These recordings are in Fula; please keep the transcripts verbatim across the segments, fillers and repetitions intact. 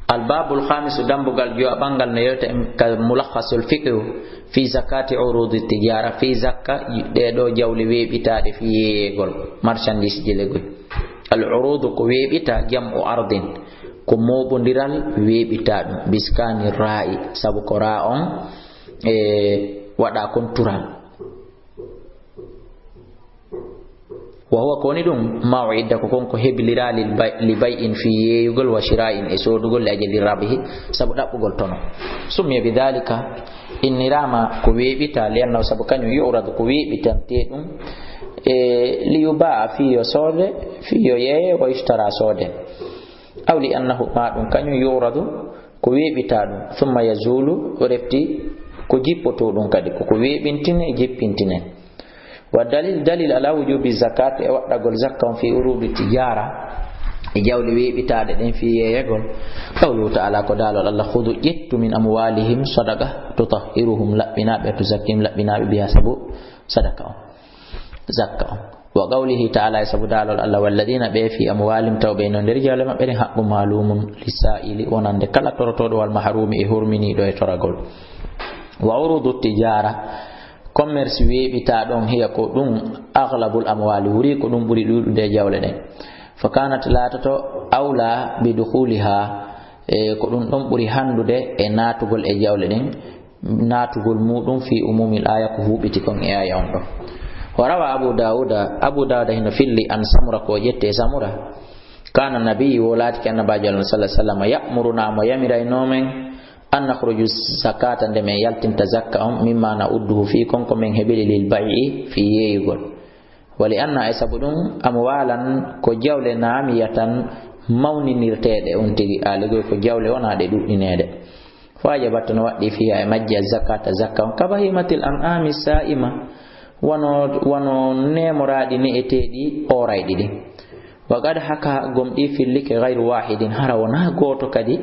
Albabul khamisu, dambugal jowaɓangal, no yewta en ka mulakhasul fiqhu fi zakati urudi tijara, fi zakka ɗeɗo jawle weɓitaɗe fi yeyegol marchandise ji legoy. Al urudu ko weɓita, jam'u ardin, ko moɓodiral weɓita ɗum, biskani ra'i, sabu ko ra on e waɗa kon tural. Wa huwa, ko woni ɗum, ma o idda, ko kon ko heblira lil bay-, li bay'in, fi yeeyugol, wa shira'in, e soodugol, li ajli rabihi, sabu ɗaɓɓugol tono. Summiya bi dhalika, innirama ko weeɓita, li annahu, sabu kañum, yu'radu, ko weeɓitante ɗum, e li yuba'a, fi yo soode, fi yo yeeye, wa yushtara, soode. Aw li annahu, ma ɗum kañum, yu'radu, ko weeɓita ɗum, thumma yazulu, o refti ko jippoto ɗum kadi, ko ko weeɓintine, jippintine. Wa dalil, dalil ala wujubi zakat, e waɗɗagol zakka on, fi urudi tijara, e jawle weeɓitaɗe ɗen, fi yeeyegol. Qawluhu ta'ala, ko daalol Allah, "Khudu, ƴettu, min amwalihim, sadaqa, tutahhiruhum, laɓɓinaɓe, tuzakkihim, laɓɓinaɓe, biha, sabu sadaka on, zakka on." Wa qawlihi ta'ala, e sabu daalol Allah, "Walladina, ɓe, fi amwalihim, taw ɓe no nder jawle maɓɓe ɗen, haqqun malumun, lissa'ili, wonande kala torotoɗo, wal mahrumi, e horminiɗo e toragol." Wa urudu tijara, commerce weeɓita ɗon, hiya, ko ɗum, aghlabul amwali, wuri ko ɗum ɓuri ɗuɗude e jawle ɗen. Fa kanat, laatoto, awla bi dukhuliha, e ko ɗum ɗon ɓuri handude e naatugol e jawle ɗen, naatugol muɗum fi umumil aya, ko huɓiti kon e aya on ɗon. Wa rawa Abu Dawuda, Abu Dawuda hino filli an Samura, ko ƴette e Samura. Kana nabi, wo laatike annabajo Allah sallallahu alaihi wasallam, ya'muruna, mo yamirayno men, an nakhruju zakata, nde men yaltinta zakka on, mimma na'udduhu, fi kon ko men heɓiri, lil bay'i, fi yeeyugol. Wa li anna, e sabu ɗum, amwalan, ko jawle, namiyatan, mawninirteeɗe on tigi, aaligoy ko jawle wonaa ɗe ɗuɗɗineede. Fa wajabat, no waɗɗi, fiha, e majje, zakata, zakka on, ka bahimatil an'ami sa'ima, wano, wano neemoraaɗi ne'eteeɗi oorayɗi ɗin. Wa qad haka, gomɗi fillike, ghayru wahidin, hara wonaa gooto kadi,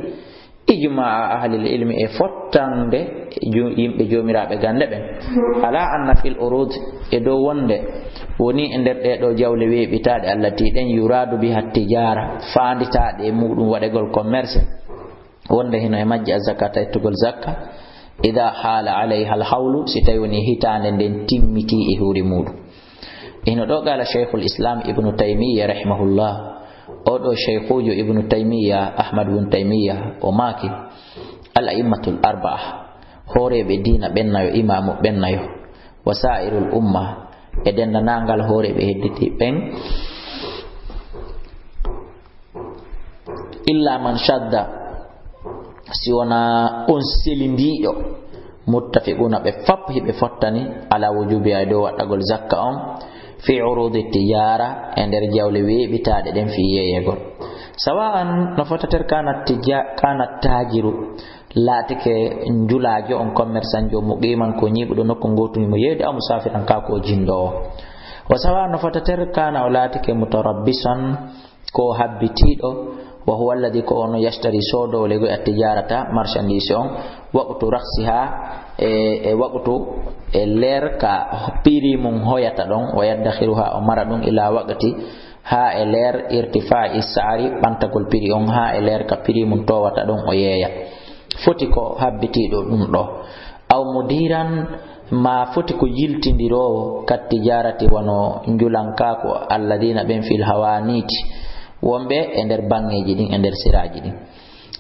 ijma'a ahlil ilmi, e fottande ju-, yimɓe joomiraaɓe gannde ɓen, ala anna fil urud, e dow wonde woni e nder ɗee ɗoo jawle weeɓitaaɗe, allati, ɗen, yuradu biha tijara, faanditaaɗe e muɗum waɗegol commerce, wonde hino e majje azzakata, ettugol zakka, ida hala alayha alhawlu, si tawi woni hitaande nden timmiti e huuri muɗum. Hino ɗo, qala Shaykhul Islam Ibnu Taymiyya rahimahullah, o ɗo shaykhujo Ibnu Taymiyya, Ahmad ibn Taymiyya, o maaki, al a'immatul arba'a, hooreeɓe diina ɓen nayo, imaamu ɓen nayo, wa sa'irul umma, e denndaangal hooreeɓe hedditi ɓen, illa man shadda, si wona on selindiiɗo, muttafiquna, ɓe fap hiɓe fottani, ala wujubi, e dow waɗɗagol zakka on, fi urudi tijara, e nder jawle weeɓitaaɗe ɗen, fi yeeyegol. Sawa'an, no fota ter, kana tija-, kana tajiru, laatike njulaajo on, commerçant jo, muqiman, ko ñiiɓuɗo nokku ngootu, mo yeeyde, aw musafiran, ka ko jinndoowo. Wa sawa'an, no fota ter, kana, o laatike, mutarabbisan, ko habbitiiɗo, wa huwa alladhi, ko ono, yashtari, soodoowo legoy, attijarata, marchandise on, waqtu rakhsiha, e, e waqtu, e leer ka prix mun hoyata ɗon, wa yaddakhiruha, o mara ɗum, ila waqti, ha e leer, irtifa'i sa'ri, ɓantagol prix on, ha e leer ka prix mun towata ɗon, o yeeya. Foti ko habbitiiɗo ɗum ɗo. Aw mudiran, ma foti ko yiltindiroowo, kat tijarati, wano njulankaaku, alladina, ɓen, fil hawaniti, wonɓe e nder baŋŋeeji ɗin, e nder siraaji ɗin.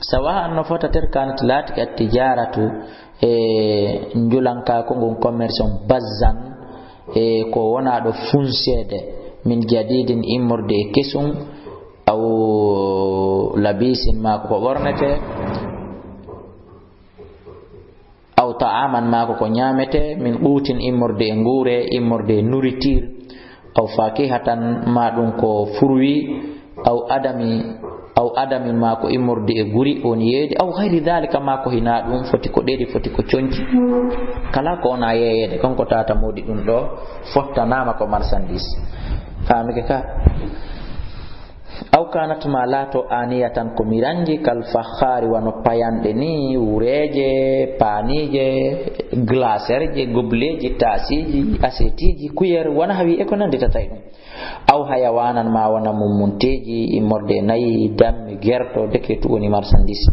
Sawa'an, no fota ter, kanat, laatike, at tijaratu, e njulankaaku ngun, commerce on, bazzan, e ko wonaa ɗo funseede, min jadidin, immorde e kesum, aw labisin, ma ko ko ɓornete, aw ta'aman, ma ko ko ñaamete, min qutin, immorde e nguure, immorde e nourriture, aw fakihatan, ma ɗum ko fruit, aw adami, aw adamin, ma ko immorde e guri, woni yeeyde, aw ghayri dhalika, ma ko hinaa ɗum, foti ko ɗeɗi, foti ko conci. Kala ko wonaa yeeyeede, kon ko tata moodi ɗum ɗo, fottanaama ko marchandise. Faamike ka? Aw kanat, ma laato, aniyatan, ko miranji, kal fakhari, wano payanɗe ni, wureeje, paaniije, glacerje, gobeleeji, taasiiji, asetiji, kuyer, wa nahwi, e ko nannditata e ɗum. Aw hayawanan, ma wona mummunteeji, immorde e nayi, dammi, gerto, deketu woni marchandise.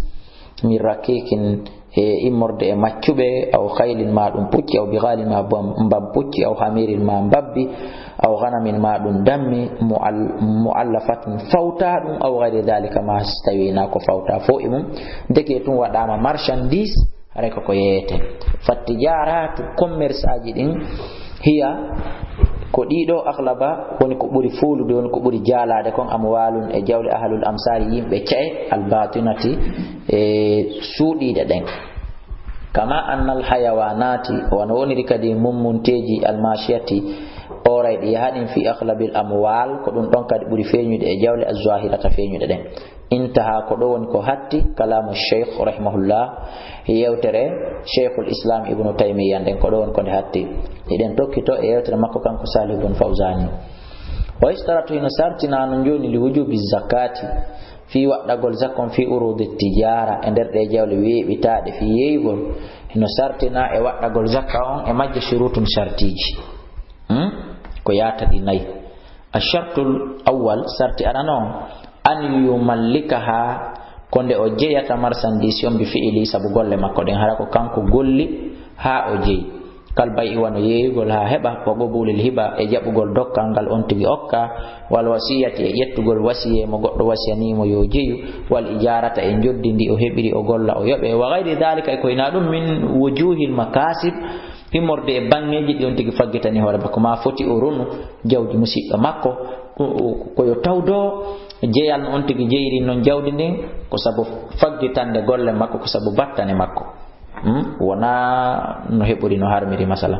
min raqiqin, e immorde e maccuɓe, aw khaylin ma ɗum pucci, aw bighalin ma bam-, mbam pucci, aw hamirin ma mbabbi, aw ghanamin ma ɗum dammi, mu'al-, mu'allafatin fawta ɗum, aw ghayri dhalika ma so tawi na ko fawta fo e mum, deke tun waɗama marchandise, haray ko ko yeeyete. Fattijaratu, commerce aji ɗin, hiya, ko ɗiɗo aghlaba, woni ko ɓuri fuulude, woni ko ɓuri jaalaade kon, amwalun, e jawle ahlul amsari, yimɓe ca'e, albatinati, e suuɗiiɗe ɗen. Kama annal hayawanati, wano woniri kadi mummunteeji almashiyati, oorayɗi yahaɗin fi aghlabil amwal, ko ɗum ɗon kadi ɓuri feeñude e jawle azzahirata feeñude ɗen. Intaha, ko ɗo woni ko hatti, kalamu Cheikh rahimahullah, yewtere Cheikhul Islam Ibnu Taymiyya nden, ko ɗo woni ko nde hatti. Hiɗen tokkito e yewtere makko kanko Salih bun Fawzani. O ishtaratu, hino sartina no joni, li wujubi zakati, fi waɗɗagol zakon fi urudi tijara, e nder ɗe jawle weeɓitaaɗe fi yeeyugol, hino sartina e waɗɗagol zakka on e majje shurutun shartiji. Hmm? Ko yaata ɗi nayi. Ashartul awwal, sarti arano on, an yumallikaha, ko nde o jeyata marchandise on bi fi'ili, sabu golle makko ɗen, hara ko kanko golli haa o jeyi. Kal bay'i, wano yeeyugol haa heɓa, wa qubulil hiba, e jaɓugol dokkal ngal on tigi okka, wal wasiyati, e ƴettugol wasiye mo goɗɗo wasiyani mo yo jeyu, wal ijarata, e njoddi ndi o heɓiri o golla o yoɓe, wa gayri dhalika, e ko ina ɗum min wujuhil makasib, immorde e baŋŋeeji ɗi on tigi faggitani hoore makko, ma foti o ronu jawdi musiɗɗo makko, ko, ko yo tawdo jeyal no on tigi jeyiri non jawdi ndin, ko sabu faggitande golle makko, ko sabu battane makko. Hmm? Wona no heɓuri, no harmiri, masala.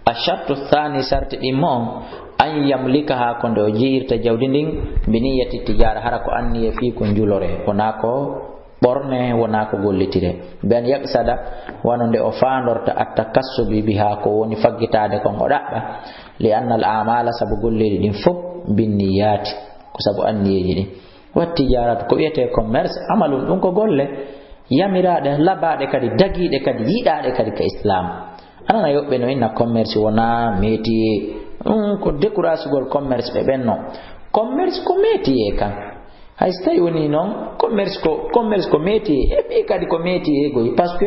Ashartu thani, sarti ɗimmo on, an yamlikaha, ko nde o jeyirta jawdi ndin, bi niyyati tijara, hara ko anniye fii ko njulore, wona ko ɓorne, wona ko gollitire. Bi an yaqsada, wano nde o faandorta, at takassubi biha, ko woni faggitaade kon o ɗaɓɓa, li anna al amala, sabu golleeji ɗin fof, binniyati, ko sabu anniyeeji ɗin. Wa tijaratu, ko wiyetee commerce, amalun, ɗum ko golle yamiraaɗe, labaaɗe kadi, dagiiɗe kadi, yiɗaaɗe kadi ka Islam. Anana yoɓɓe no inna commerce wona métier. Ɗum ko découragugol commerce ɓe ɓen non. Commerce ko métier kan. Hay so tawi woni noon, commerce ko, commerce ko métier. Et puis kadi ko métier goy, parce que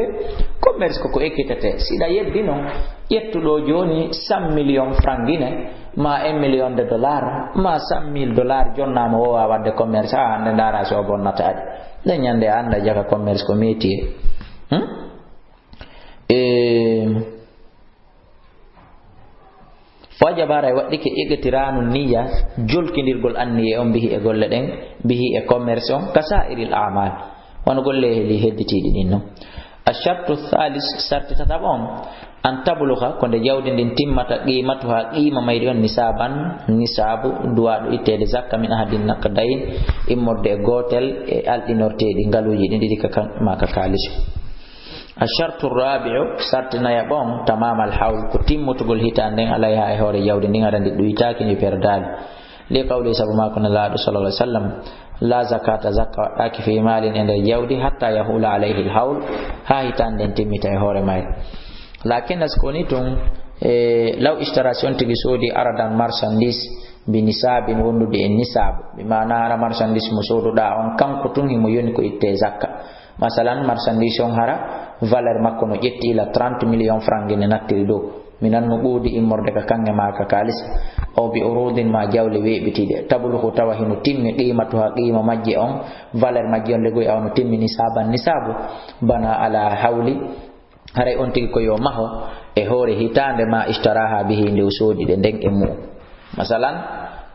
commerce ko ko ekkitete. Siɗa yeddi noon, ƴettuɗo jooni cent millions francs Guinée, ma un million de dollars, ma cent mille dollars, jonnaa mo woowa waɗde commerce, haa hannde ndaara so o bonnata adi. Nden ñande a annda jaka commerce ko métier. Hmm? E, fo jabara e waɗɗike iqtiranu niyya, jolkindirgol anniye on bihi e golle ɗen, bihi e commerce on, ka sa'iril a'mal. Wano golle heli hedditiiɗi ɗin non. Ashartu thalis, sarti tataɓo on, an tabluha, ko nde jawdi ndin timmata, qimatuha, qima mayri on, nisaban, nisabu, duwaɗo itteede zakka, min ahadin naqdayn, immorde e gootel e alɗinorteeɗi ngaluuji ɗin ɗiɗi ka kan, ma ka kaalis. Ashartu rabi'u, sarti nayaɓo on, tamamal hawl, ko timmutugol hitaande nden alayha e hoore jawdi ndin, aɗa anndi ɗuytaaki ndi perdaali. Li qawli, sabu maako Nelaaɗo sallallahu alaihi wasallam, la zakata, zakka waɗɗaaki fi malin, e nder jawdi, hatta yahula alayhi al hawl, haa hitaande nden timmita e hoore mayre. Lakin, as ko woni tun, e, law ishtara, si on tigi soodi, aradan, marchandise, bi nisabin, wondude e nisabu, bi maana hara marchandise mo sooduɗaa on, kanko tun himo yoni ko itte zakka. Masalan, marchandise on hara valeur makko no ƴetti ila trente millions francs Guinée, nattiri dow. Mi nannu ɓuuɗi immorde ka kaŋŋe ma ka kaalis. Aw bi urudin, ma jawle weeɓitiiɗe. Tabluhu, tawa hino timmi, qimatuha, qima majje on, valeur majje on legoy aw no timmi nisaban, nisabu. Bana ala hawli, haray on tigi ko yo maho e hoore hitaande ma ishtaraha bihi, nde o soodi ɗe nden e mu'un. Masalan,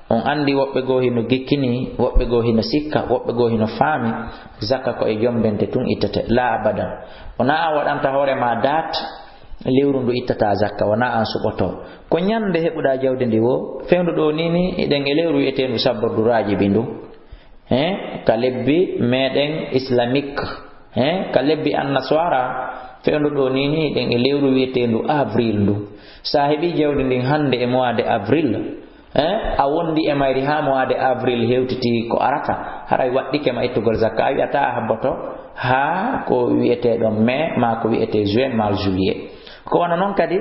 on anndi woɓɓe goo hino gikkini, woɓɓe goo hino sikka, woɓɓe goo hino faami, zakka ko e jombente tun ittete. La abadan. Wona a waɗanta hoore ma date lewru ndu ittata zakka, wona an suɓoto. Ko ñande heɓuɗa jawdi ndi wo, fewndo ɗo ni ni, eɗen e lewru wi'eteendu sabbordu rajibi ndu. He, ka lebbi meɗen islamique. He, ka lebbi annaswara, fewndo ɗo ni ni, eɗen e lewru wi'eteendu avril ndu. Sa heɓi jawdi ndin hande e mois de avril, eh, a wondi e mayri haa mois de avril hewtiti ko arata, haray waɗɗike ma ittugol zakka, a wi'ata a habboto haa ko wi'etee ɗon mai, ma ko wi'etee juin, ma juillet. Ko wano non kadi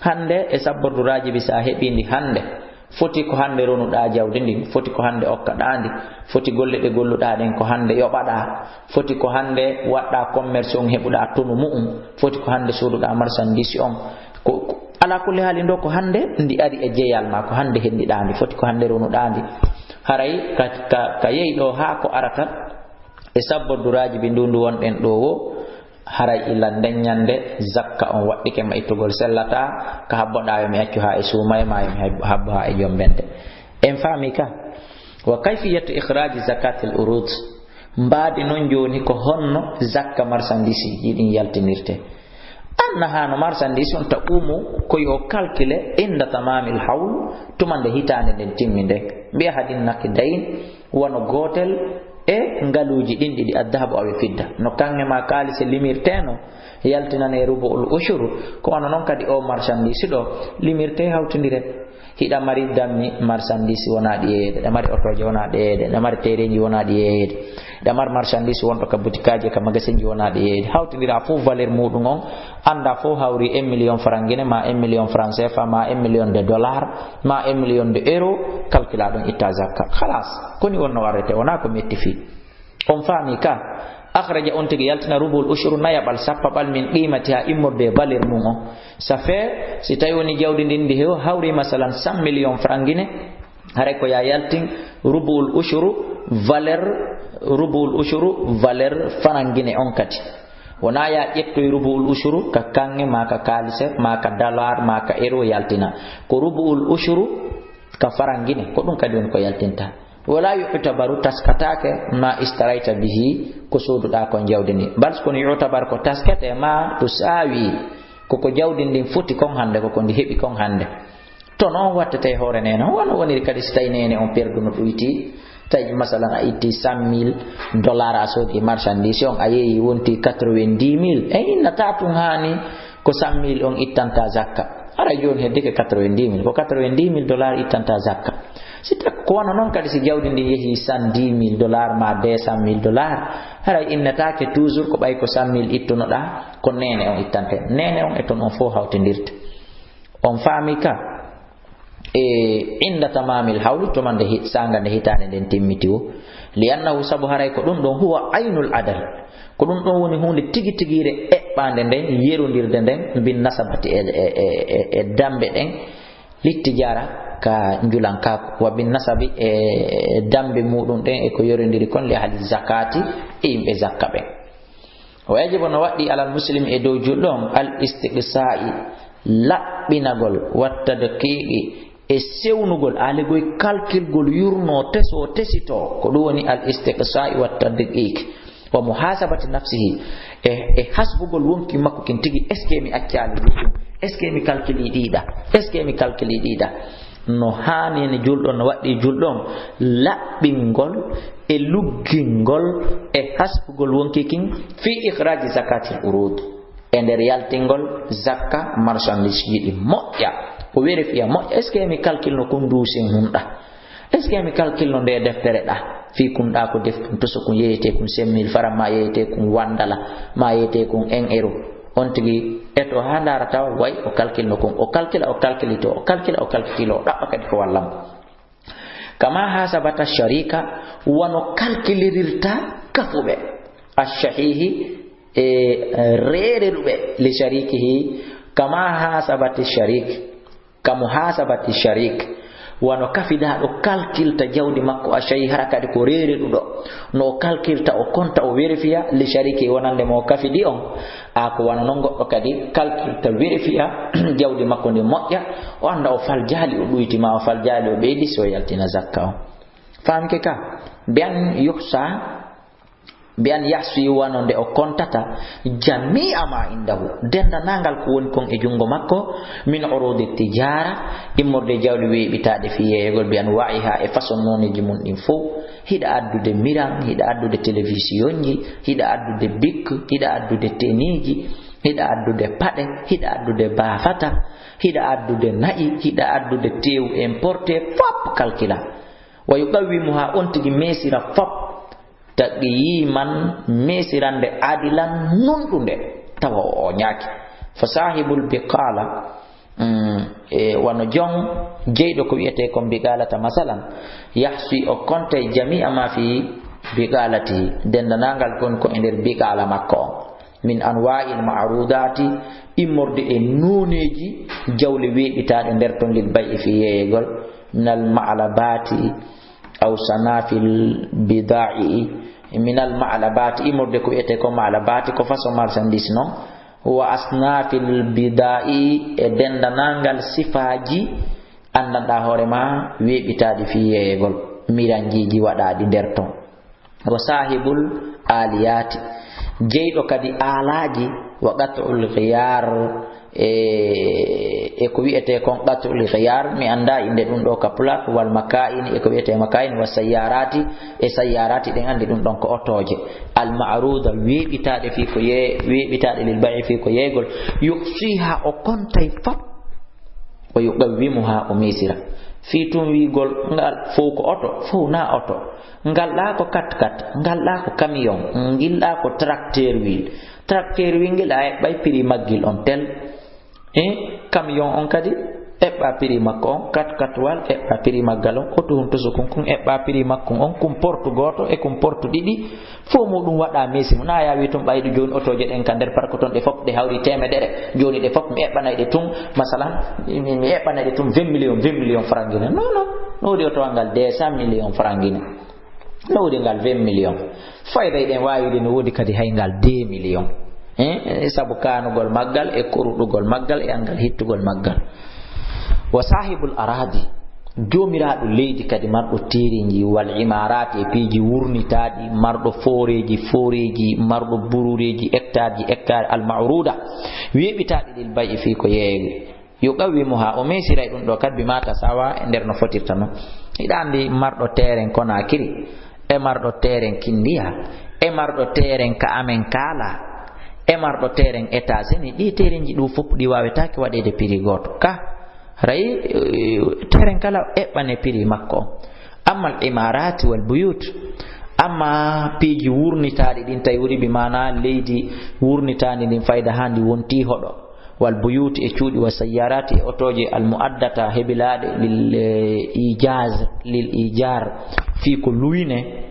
hande e sabbordu rajibi, sa heɓi ndi hande, Foti ko hannde ronuɗaa jawdi ndin, foti ko hannde okkaɗaa ndi, foti golle ɗe golluɗaa ɗen ko hannde yoɓaɗaa, foti ko hannde waɗɗaa commerce on heɓuɗaa tonu mu'un, foti ko hannde sooduɗaa marchandise on. Ko, ko, alaa kulli haali ndo ko hannde ndi ari e jeyal ma, ko hannde hendiɗaa ndi, foti ko hannde ronuɗaa ndi. Haray ka, ka, ka yehi ɗo haa ko arata e sabborduraaji ɓe ndundu wonɗen ɗo wo, haray ila nden ñande zakka on waɗɗike ma ittugol sellataa, ka habboɗaa yo mi accu haa e suumaye ma yo mi hab-, habbo haa e jombente. En faami ka? Wa kayfiyatu ikhraji zakatil urud. Mbaadi non jooni ko honno zakka marchandise ji ɗin yaltinirte. Anna hano marchandise on ta umu ko yo calcule inda tamamil hawl, tuma nde hitaande nden timmi nden. Mbiya hadin naki dayin, wano gootel e ngaluuji ɗin ɗiɗi, addahabu aw fidda. No kaŋŋe ma kaalise limirteno, yaltinane rubu'ul ushuru, ko wano non kadi o marchandise ɗo limirte hawtindire. Hiɗa mari dammi marchandise wona ɗi yeeyede, ɗa mari otooje wona ɗi yeeyede, ɗa mari terenji wona ɗi yeeyede, ɗa mari marchandise wonɗo ka butikaaji e ka magasinji wona ɗi yeeyede. Hawtindira fof valeur muɗum on, annda fof hawri un million franc guinée, ma un million franc C F A, ma un million de dollar, ma un million de euro, calcula ɗon itta zakka. Khalas, koni wonno warrete, wona ko metti fii. On faami ka? Akhraja on tigi yaltina rubul ushuru nayaɓal sappaɓal min qimatiha immorde e valeur mum on. Ça fait, si tawi woni jawdi ndin ndi hew hawri masalan cent million franc guinée, haray ko ya yaltin rubul ushuru valeur, rubul ushuru valeur franc guinée on kadi. Wona ya ƴettoy rubul ushuru ka kaŋŋe, ma ka kaalise, ma ka dollar, ma ka euro yaltina. Ko rubul ushuru ka farangine, ko ɗum kadi woni ko yaltinta. Wala yu'tabaru, taskataake, ma ishtarayta bihi, ko sooduɗaa kon jawdi ndi. Bal kono yu'tabar ko taskete ma to saawi, koko jawdi ndin foti kon hannde, koko ndi heɓi kon hannde. To noon wattete e hoore neene, wano woniri kadi si tawi neene on perduno ɗuyti, tawi masalan a itti cent mille dollars a soodi marchandise on, a yeeyi wonti quatre-vingt-dix mille, e innata tun haani ko cent mille on ittanta zakka. Haray jooni heddike quatre-vingt-dix mille, ko quatre-vingt-dix mille dollars ittanta zakka. Si tawi ko wano noon kadi, si jawdi ndin yehi cent dix mille dollars ma deux cent mille dollars, haray innetaake toujours ko ɓay ko cent mille ittunoɗaa, ko neene on ittante. Neene on e ton on fof hawtindirte. On faami ka? E inda tamamil hawli, tuma nde hi-, saanga nde hitaande nden timmiti wo. Li annahu, sabu haray ko ɗum ɗon, huwa aynul adal. Ko ɗum ɗon woni huunde tigi tigire eɓɓaande nden, yerondirde nden, bin nasabati e, e, e, e, e dambe ɗen, littijara ka njulankaaku, wa bin nasabi e dambe muɗum ɗen e ko yorindiri kon, li ahli zakati, e yimɓe zakka ɓen. Wa yajibu, no waɗɗi alal muslimi e dow julɗo on, al istiqsa'i, laɓɓinagol, watta daqiqi, e sewnugol, aaligoy kalkilgol yurno, teso, tesito. Ko ɗum woni al istiqsa'i wa tadqiq. Wa muhasabati nafsihi. E, e hasbugol wonki makko kin tigi, est-ce que mi accaali ɗum? Est-ce que mi kalkili ɗiɗa? Est-ce que mi kalkili ɗiɗa? No haani ni julɗo, no waɗɗi julɗo on laɓɓingol e luggingol e hasbugol wonki kin fi ikhraji zakatil urud. E nder yaltingol zakka marchandise ji ɗi moƴƴa, o vérifiya moƴƴa, est-ce que mi kalkilno kun duusin hunɗa? Est-ce que mi kalkilno nde deftere ɗa? Fii kun ɗa ko defkun toso kun yeyete kun cinq mille francs, ma yeyete kun wandala, ma yeyete kun un euro. On tigi eto haa ndaara tawa way o kalkilno kun. O kalkila, o kalkilito, o kalkila, o kalkitilo, o ɗaɓɓa kadi ko wallan. Kama hasabata sharika, wano kalkilirirta kafuɓe. Ashahihi, e reereɗuɓe, li sharikihi, kama hasabati sharik, ka muhasabati sharik. Wano kafidaɗo kalkilta jawdi makko, ashahi, hara kadi ko reereɗuɗo. No o kalkilta, o konta, o vérifiya, li shariki, wonande mo o kafidi on. A ko wano non goɗɗo kadi kalkilta, vérifiya jawdi makko ndi moƴƴa, o anda o fal jaali, o ɗuyti ma o fal jaali, o ɓeydi, si o yaltina zakka on. Famke ka? Bi an yuhsa, bi an yahsi, wano nde o kontata, jami'a ma indahu, dendanangal ko woni kon e jungo makko, min urudi tijara, immorde jawle weeɓitaaɗe fi yeeyegol, bi anwa'iha, e façon noneji mun ɗin fow. Hiɗa addude miran, hiɗa addude télévisionji, hiɗa addude bic, hiɗa addude teniji, hiɗa addude paɗe, hiɗa addude bafata, hiɗa addude na'i, hiɗa addude teewu importé, fop kalkila. Wa yuqawwimuha, on tigi meesira fop, taqyiman, meesirande adilan nunɗunde, tawa o ñaaki. Fa sahibul biqala, Mm, e wano jon jeyɗo ko wiyetee kon biqaalata, masalan, yahsi, o kontay jami'a ma fi biqaalati, denndanangal kon ko e nder biqaala makko on, min anwa'il ma'rudaati, immorde e nooneeji jawle weeɓitaaɗe nder ton, lil bay'i, fi yeeyegol, minal ma'labati aw sanafil bida'i, minal ma'labati, immorde ko wiyetee ko ma'labati, ko façon marchandise non, wa asnafil bida'i, e denndanangal sifaaji anndanɗaa hoore ma weeɓitaaɗi fi yeeyegol, miranjiiji waɗaaɗi nder ton. Wa sahibul aliyati, jeyɗo kadi aalaaji, wa qat'ul ghiyar, e, e ko wiyetee kon qat'ul ghiyar, mi anndaa innde ɗum ɗoo ka Pulaar, wal makaini, e ko wiyetee makaini, wa sayyarati, e sayyarati, ɗen anndi ɗum ɗon ko otooje, al ma'ruda, weeɓitaaɗe fii ko yee-, weeɓitaaɗe lil bay'i, fii ko yeegol, yuhsiha, o kontay fop, wa yuqawwimuha, o meesira. Fii tun wiigol ngal fow ko oto, fow na oto. Ngal ɗaa ko kat kat, ngal ɗaa ko camion, ngil ɗaa ko tracteur wheel. Tracteur wheel ngel a eɓɓay prix maggil on tel. E camion on kadi eɓɓa prix makko on, kat katwal eɓɓa prix maggal on, oto hun to sukun kun eɓɓa prix makkun on, kun porte gooto e kun porte ɗiɗi, fow muɗum waɗa meesi mun. Na yaawi tun ɓaydu jooni otooje ɗen ka nder park ton ɗe fop ɗe hawri teemedere. Jooni ɗe fop mi eɓɓanay ɗe tun, masalan, mi, mi eɓɓanay ɗe tun vingt millions, vingt millions francs guinéens. Non, non. No woodi otowal ngal deux cents millions francs guinéens. No woodi ngal vingt millions. Fayda eɗen waawi de no woodi kadi hay ngal deux millions. Eh, sabu kaanugol maggal e koruɗugol maggal e angal hittugol maggal. Wa sahibul aradi, joomiraaɗo leydi kadi marɗo teereeji wal imarati e piiji wurnitaaɗi, marɗo fooreeji, fooreeji, marɗo burureeji, hectare ji, hectare al ma'ruda, weeɓitaaɗi lil bay'i fii ko yeeyegol. Yuqawwimuha, o meesiray ɗum ɗo kadi bima tasawa, e nder no fotirta non. Hiɗa anndi marɗo teeren Konakiri, e marɗo teeren Kindiya, e marɗo teeren ka amen kaala, e marɗo teeren États-Unis, ɗi teerenji ɗu fof ɗi waawetaake waɗeede prix gooto. Ka, ray, eh, teeren kala eɓɓane prix makko. Amma al imarati wal buyut, amma piiji wurnitaaɗi ɗin tawi wuri bi maana leydi wurnitaandi ndin fayda haa ndi wonti hoɗo. Wal buyuti, e cuuɗi, wa sayyarati, e otooje, al mu'addata, hebilaaɗe, lil, eh, ijaz, lil ijar, fii ko luyne,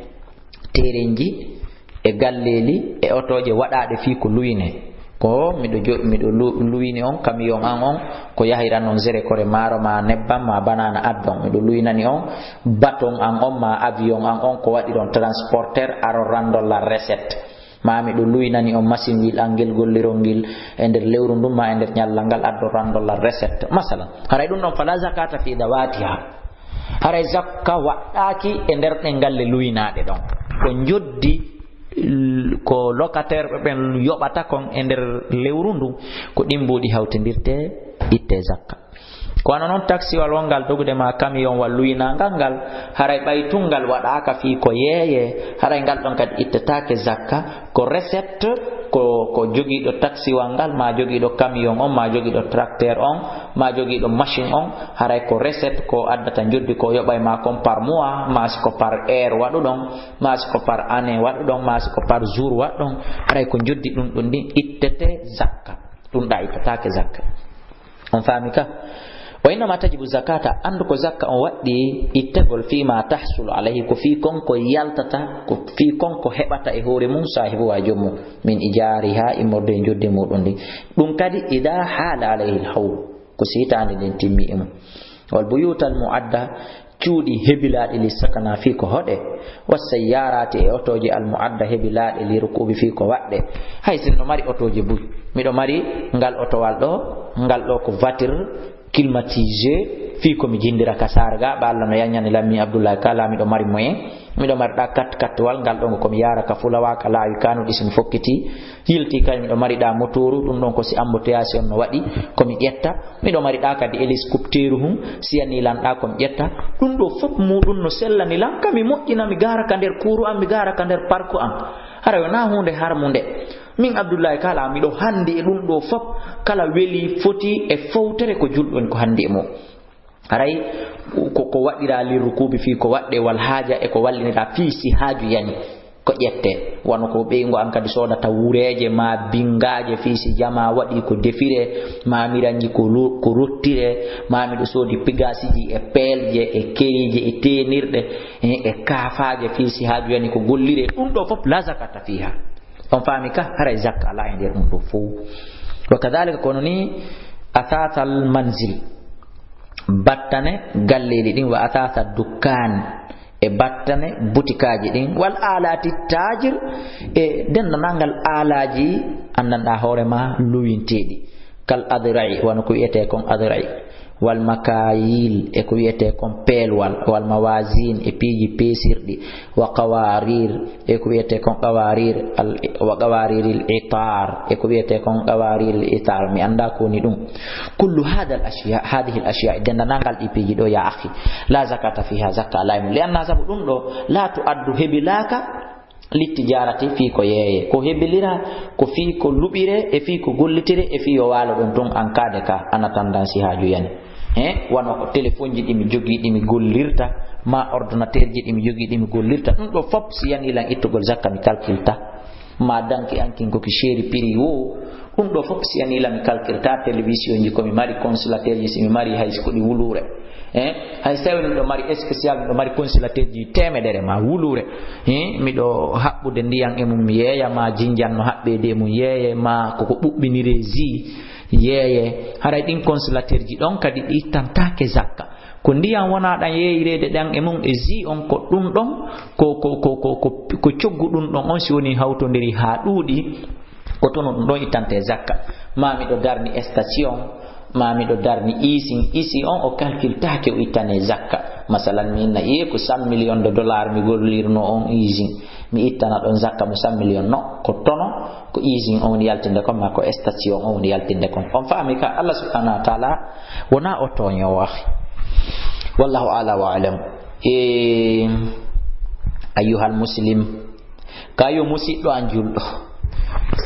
teerenji, e galleeli, e otooje waɗaaɗe fii ko luyne. Ko miɗo jo-, miɗo lu-, luyni on camion an on, ko yahiran on zere kore maaro ma nebbam ma banana addon. Miɗo luynani on baton an on ma avion an on, ko waɗiron transporteur, aron rando la recette. Ma miɗo luynani on machine wheel an ngel gollirol ngel e nder lewru ndun ma e nder ñallal ngal, addo rando la recette. Masalan, haray ɗum ɗon fala zakata fi dawatiha. Haray zakka waɗɗaaki e nder ɗen galle luynaaɗe ɗon. Ko njoddi l-, ko locataire ɓe ɓen yoɓata kon e nder lewru ndun, ko ɗin mbuuɗi hawtindirte itte zakka. Ko wano non taksiwal wongal dogude ma camion wal luynaangal ngal, haray ɓay tun ngal waɗaaka fii ko yeeye, haray ngal ɗon kadi ittetaake zakka, ko recette, ko, ko jogiiɗo taksiwal ngal, ma jogiiɗo camion on, ma jogiiɗo tracteur on, ma jogiiɗo machine on, haray ko recette ko addata njoddi ko yoɓay ma kon par mois, ma si ko par heure waɗuɗon, ma si ko par année waɗuɗon, ma si ko par jour waɗuɗon, haray ko njoddi ɗum ɗum ɗin ittete zakka. Ɗum ɗa ittataake zakka. On faami ka? Wa innama tajibu zakata, anndu ko zakka on waɗɗi ittegol fima tahsulu alayhi, ko fii kon ko yaltata, ko fii kon ko heɓata e hoore mum saahibu wa joom mum, min ijaariha, immorde e njoddi muɗum ndin. Ɗum kadi ida haala alayhi alhawl, ko si hitaande nden timmi e mum. Wal buyutal muadda, cuuɗi hebilaaɗi li sakana fii ko hoɗe, wa sayyarati e otooji al muadda hebilaaɗi li rukubi fii ko waɗɗe. Hay si miɗo mari otooji buy, miɗo mari ngal otowal ɗo, ngal ɗo ko voiture climatisé, fii ko mi jindira ka saare ga, ɓa Allah no yañani lammi Abdullahi Kala, miɗo mari moyen, miɗo mari ɗa kat kattuwal, ngal ɗo ko mi yaara ka fulawa, ka laawi kanuɗi si mi fokkiti, yilti kay miɗo mari ɗa motooru, ɗum ɗon ko si embouteillage on no waɗi, ko mi ƴetta, miɗo mari ɗa kadi hélicoptère hun, si yani lan ɗa ko mi ƴetta. Ɗum ɗo fof muɗum no sellani lan, ka mi moƴƴina, mi gaara ka nder kuuru am, mi gaara ka nder parku am. Hara wona huunde harmunde. Min Abdullahi Kala, miɗo handi e ɗum ɗo fof, kala weli foti e fowtere ko julɗo en ko handi e mum. Haray ko, ko waɗira li rukubi fii ko waɗɗe wal haaja e ko wallinira fii si haaju yani. ko ƴette. Wano ko ɓeyngu an kadi soodata wureeje ma bingaaje fii si jamaa waɗi ko defire, ma mi ranji ko lo-, ko rottire, ma miɗo soodi pigaasiji e peelje e keriije e teenirɗe, e, e kaafaaje fii si haaju yani ko gollire. Ɗum ɗo fof la zakata fiha. On faami ka? Haray zakka alaa e nder ɗum ɗo fof. Wa kadhalika, kono ni, athasal manzil, battane galleeli ɗin, wa athasa dukkaan, e battane butikaaji ɗin, wal alati tajir, e denndanangal alaaji anndanɗaa hoore ma luwinteeɗi, kal adra'i, wano ko wiyetee kon adra'i, wal makayil, e ko wiyetee kon peelwal, wal mawazin, e piiji peesirɗi, wa qawarir, e ko wiyetee kon qawarir, al, wa qawariril itar, e ko wiyetee kon qawariril itar, mi anndaa ko woni ɗum. Kullu hadha al ashya, hadhihi al ashya, denndanangal ɗi piiji ɗo, ya akhi, la zakata fiha, zakka alaa e mum. Li anna, sabu ɗum ɗo, la tu'addu, hebilaka, littijarati, fii ko yeeye, ko hebilira, ko fii ko luɓire, e fii ko gollitire, e fii yo waalo ɗon tun, an kaade ka, ana tandansi haaju yani. He, wano ko telefonji ɗi mi jogii ɗi mi gollirta, ma ordinateurji ɗi mi jogii ɗi mi gollirta, ɗum ɗo fof si yani lan ittugol zakka mi calculta. Ma danki an kin ko ki chéri prix wo, ɗum ɗo fof si yani lan mi calculta, télévisionji ko mi mari, consulateurji si mi mari, hay si ko ɗi wuluure. Eh, hay si tawi miɗo mari spécial, miɗo mari consulateurji teemedere ma wuluure. Eh, miɗo haɓɓude ndiyan e mum yeeya, ma jinjan no haɓɓeede e mum yeeye, ma koko ɓuɓɓinire ji yeeye. Haray ɗin consulateurji ɗon kadi ɗi ittantaake zakka. Ko ndiyan wona ɗan yeeyireede ɗan e mum e ji on, ko ɗum ɗon, ko, ko, ko, ko, ko, ko coggu ɗum ɗon on, si woni hawtondiri haa ɗuuɗi, ko tunu ɗum ɗon ittante zakka. Ma miɗo darni station, ma miɗo darni usine, usine on o calcultaake o ittane zakka. Masalan, mi inna iye ko cent millions de dollars mi gollirno on usine. Mi ittana ɗon zakka mo cent millions. No, ko tono, ko usine on woni yaltinde kon, ma ko station on woni yaltinde kon. On faami ka? Allah subhanahu wa ta'ala wona o tooñoowo, akhi. Wallahu a'la wa a'lam. E, ayyuhal muslim, ka yo musiɗɗo an julɗo,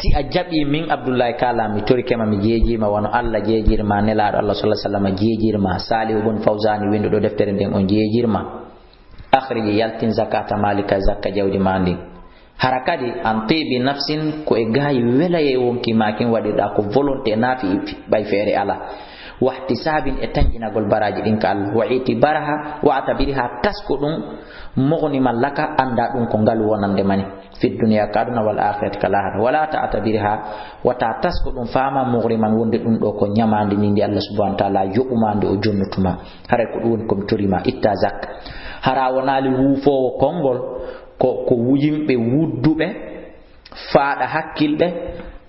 si a jaɓi min Abdullahi Kala, mi torike ma, mi jeejima wano Allah jeejirma, Nelaaɗo Allah sallallahu alaihi wasallam jeejirma, Salihu bun Fawzani winduɗo deftere nden on jeejirma. Akhriji, yaltin zakata malika, zakka jawdi ma ndin. Hara kadi an tibi nafsin, ko e gaayi welaye wonki makin waɗirɗa ko volonté nafi ɓay feere ala. Wahtisabin, e tanƴinagol baraji ɗin ka Allah. Wa itibaraha, wa atabiriha, tasko ɗum, mughniman laka, anda ɗum ko ngalu wonande mani. Fi dunya, ka aduna, wal akhirati, ka lahara. Wala ta'tabiriha, wata tasko ɗum faama mughriman, wonde ɗum ɗo ko ñamande ni ndi Allah subhanahu wa ta'ala yoɓuma, nde o jonnutuma. Haray ko ɗum woni ko mi torima, itta zakka. Hara wonaali wuufoowo konngol, ko, ko yimɓe wudduɓe, faaɗa hakkilɓe,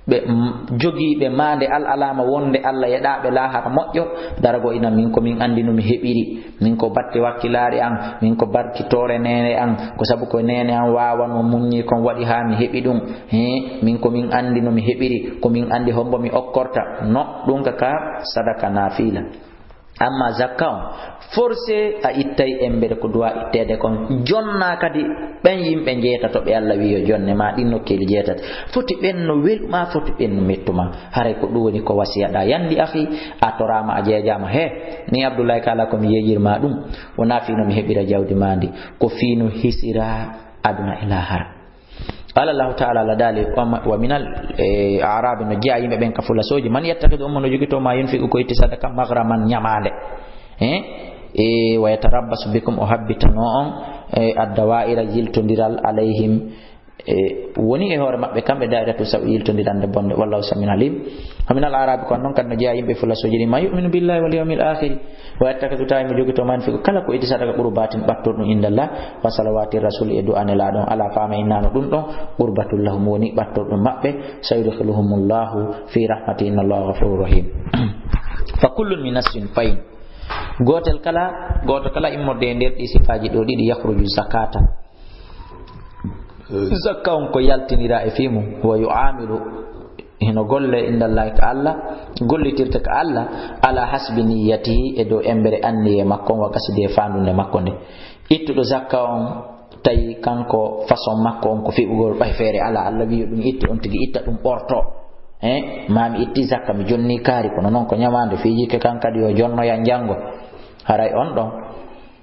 ɓe, mm, jogiiɓe maande al alama wonde Allah yeɗaaɓe lahara moƴƴo, darago ina min ko min anndi no mi heɓiri, min ko batte wakkilaare an, min ko barkitoore neene an, ko sabu ko neene an waawano muññi kon waɗi haa mi heɓi ɗum. He, min ko min anndi no mi heɓiri, ko min anndi hombo mi okkorta. No, ɗum ka, ka sadaka naafila. Amma zakka on, forcé a ittay embere ko duwa itteede kon. Jonna kadi ɓen yimɓe njeetato ɓe Allah wi yo jonne ma ɗin nokkeeli jeetati. Foti ɓen no weluma, foti ɓen no mettuma. Haray ko ɗum woni ko wasiyaɗa. Yandi akhi, a torama, a jeejama. He, ni Abdullahi Kala ko mi yeejirma ɗum. Wona fii no mi heɓira jawdi ma ndi. Ko fii no hisira aduna e lahara. Qala Allahu ta'ala, Allah daali, wa ma-, wa minal, eh, a'rabi, no jeya yimɓe ɓen ka fulasooji, man yattakhidhu, on mo no jogito ma yunfiqu, ko itti sadaka, maghraman, ñamaande. Eh? E, wa yatarabbasu bikum, o habbitano on, eh, ad-dawa'ira, yiltondiral, alayhim, eh, woni e hoore maɓɓe kamɓe da'iratu saw, yiltondirande bonde. Wallahu samiun alim. Wa minal a'rabi, ko non kadi no jeya yimɓe fulasooji ɗin, man yu'minu billahi wal yawmil akhiri. Wa yattakhidhu, tawi mo jogito man fiku kala ko itti sadaka qurbatin ɓattorɗum indallah, wa salawati rasul e du'a nelaaɗo on, ala fama innano ɗum ɗon qurbatul lahum woni ɓattorɗum maɓɓe, sayudkhiluhumullahu fi rahmati, inna Allaha ghafurur rahim. Fa kullun min nasfin fayn. Gotel kala, goto kala immorde e nder ɗi sifaji ɗo ɗiɗi yakhruju zakata. Zakka on ko yaltinira e fii mum, wa yu'amilu, hino golle indallahi ka Allah, gollitirta ka Allah, ala hasbi niyyatihi, e dow embere anniye makko on, wa qasdi, e faandunde makko nde. Ittuɗo zakka on, tawi kanko façon makko on ko fiɓugol ɓay feere ala, Allah wi'i ɗum itti, on tigi itta ɗum ɓorto. Eh, ma mi itti zakka, mi jonni kaari, kono non ko ñamaande, fiiji ke kan kadi yo jonnoya njanngo. Haray on ɗon.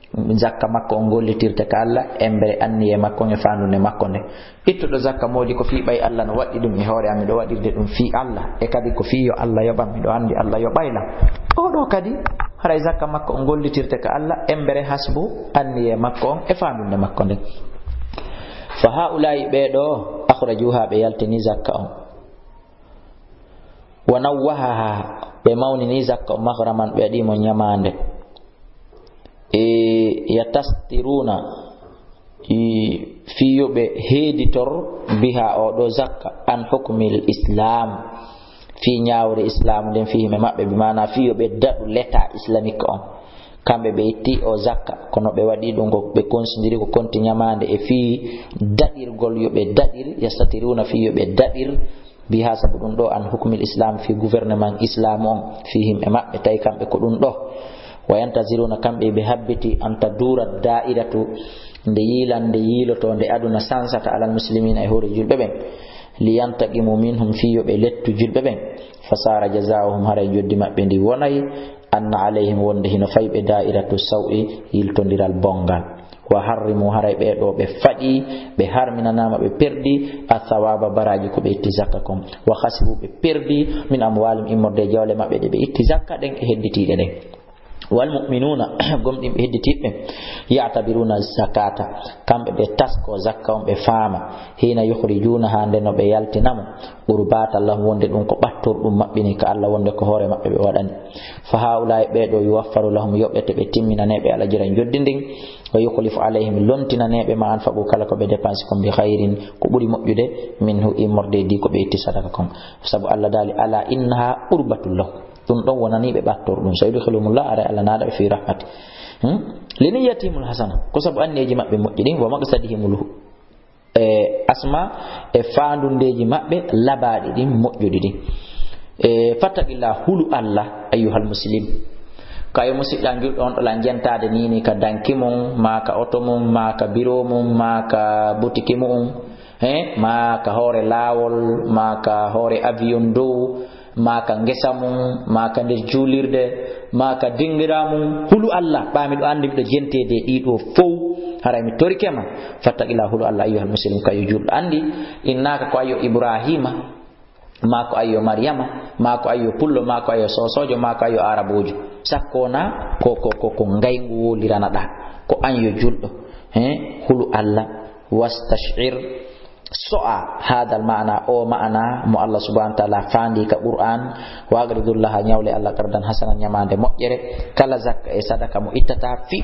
Zakka makko on gollitirte ka Allah, embere anniye makko on e faandunde makko nde. Ittuɗo zakka moodi ko fii ɓay Allah no waɗi ɗum e hoore am, miɗo waɗirde ɗum fii Allah, e kadi ko fii yo Allah yoɓam, miɗo anndi Allah yoɓay lan. Oo ɗoo kadi, haray zakka makko on gollitirte ka Allah, embere hasbu anniye makko on e faandunde makko nde. Fa haa'ulaa'i ɓee ɗoo, akhrajuha ɓe yaltini zakka on. Wa nawwahaha, ɓe mawnini zakka on, maghraman ɓe waɗi mo ɲamaande. E yastastiruna, i, fii yo ɓe heeditor biha oo ɗoo zakka an hukmil Islam, fii ɲaawre Islaamu nden fii himɓe maɓɓe, bi maana fii yo ɓe daɗu l'État islamique on. Kamɓe ɓe itti oo zakka, kono ɓe waɗi ɗum ko ɓe konsindiri ko konti ɲamaande e fii daɗirgol yo ɓe daɗir, yastastiruna fii yo ɓe daɗir, biha sabu ɗum ɗoo an hukmil Islam fii gouvernement Islam on, fii himɓe maɓɓe, tawi kamɓe ko ɗum ɗoo. Wa yantaziruna kamɓe ɓe habbiti an tadura da'iratu nde yiilan nde yiiloto nde aduna sansata alal muslimina e hoore julɓe ɓen. Li yantaqimu minhum fii yo ɓe lettu julɓe ɓen. Fa sara jazaa'uhum haray joddi maɓɓe ndi wonay anna alayhim wonde hino fay ɓe da'iratu saw'i yiltondiral bongal. Wa harrimu haray ɓee ɗoo ɓe faɗi, ɓe harminanaama, ɓe perdi, a thawaba baraaji ko ɓe itti zakka kon. Wa khasiru ɓe perdi, min amwalihim immorde e jawle maɓɓe ɗe ɓe itti zakka ɗen e hedditiiɗe ɗen. Wal mu'minuna gomɗinɓe hedditiiɓe ɓen, ya'tabiruna zakata, kamɓe ɓe tasko zakka on ɓe faama, hina yukhrijunaha nde no ɓe yaltina mo, qurbatan lahum wonde ɗum ko ɓattorɗum maɓɓini ka Allah wonde ko hoore maɓɓe ɓe waɗani. Fa haa'ulaa'i ɓee ɗoo yuwaffaru lahum yoɓete ɓe timminane ɓe ala jira joddi ndin. Wa yukhlifu alayhim lontinane ɓe ma anfaqu kala ko ɓe dépense kon bi khayrin ko ɓuri moƴƴude minhu immorde e di ko ɓe itti sadaka kon. Sabu Allah daali ala innaha qurbatun lahum. Ɗum ɗon wonani ɓe ɓattor ɗum. Sayudkhiluhumullah aray Allah naada ɓe fi rahmati. Hmm? Li niyyatihimul hasana. Ko sabu anniyeeji maɓɓe moƴƴi ɗin wa maqsadihimul e asma e faandundeeji maɓɓe labaaɗi ɗin, moƴƴuɗi ɗin. E fattaqillah, hulu Allah, ayyuhal muslim. Kayo musidɗo an julɗo on ɗo lan jentaade ni, ni ka danki mum, maa ka oto mum, maa ka biro mum, maa ka butiki mum, he, maa ka hoore laawol, maa ka hoore avion dow, maa ka ngesa mum, maa ka nder juulirde, maa ka dingira mum, hulu Allah, ɓaa miɗo anndi miɗo jenteede e ɗii ɗoo fow, haray mi torike ma, fattaqillah, hulu Allah, ayyuhal muslim, kayo julɗo. Anndi, innaaka ko ayyo Ibrahima, maa ko ayyo Maryama, maa ko ayyo pullo, maa ko ayyo soosoojo, maa ko ayyo aarabuujo. Sakko na ko, ko, ko, ko ngayngu woliranaɗaa, ko an yo julɗo, he, hulu Allah, wastash'ir, so'a hadal ma'ana, o ma'ana mo Allah subhanahu wa ta'ala faandi ka Qur'an, wa aqridullaha, ɲawle Allah qardan hasanan, ɲamaande moƴƴere, kala zakka e sadaka mo ittata fi